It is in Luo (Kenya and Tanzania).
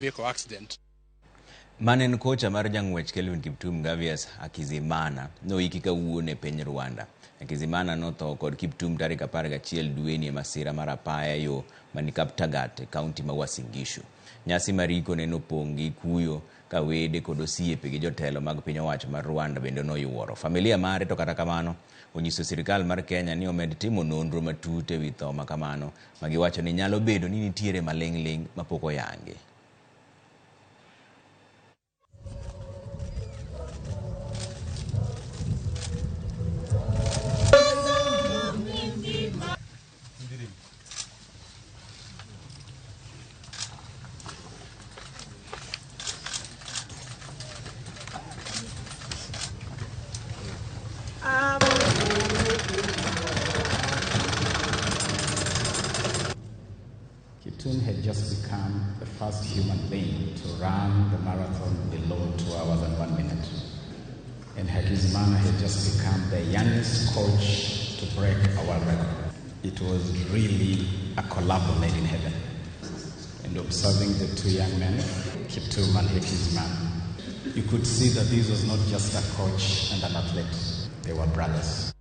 Vehicle accident. Mane en kocha mar jang'wech Kelvin Kiptum Gavias Hakizimana noiki kawuono e piny Rwanda. Hakizimana notho kod Kiptum tarik 11 dweni e masira mar apaya yo mani Kaptagat e kaunti ma Uasin Gishu. Nyasi mar iko ne nopong' gi kuyo ka wede kod osiepe gi jotelo mag piny owacho mar Rwanda bende noyuoro. Familia mare to kata kamano onyiso sirikal mar Kenya ni omed timo nonro matut ewi tho ma kamano ma giwacho ni nyalo bedo ni nitiere maling'ling' mapok oyangi. Kiptum had just become the first human being to run the marathon below 2 hours and 1 minute. And Hakizimana had just become the youngest coach to break a world record. It was really a collabo made in heaven. And observing the two young men, Kiptum and Hakizimana, you could see that this was not just a coach and an athlete. They were brothers.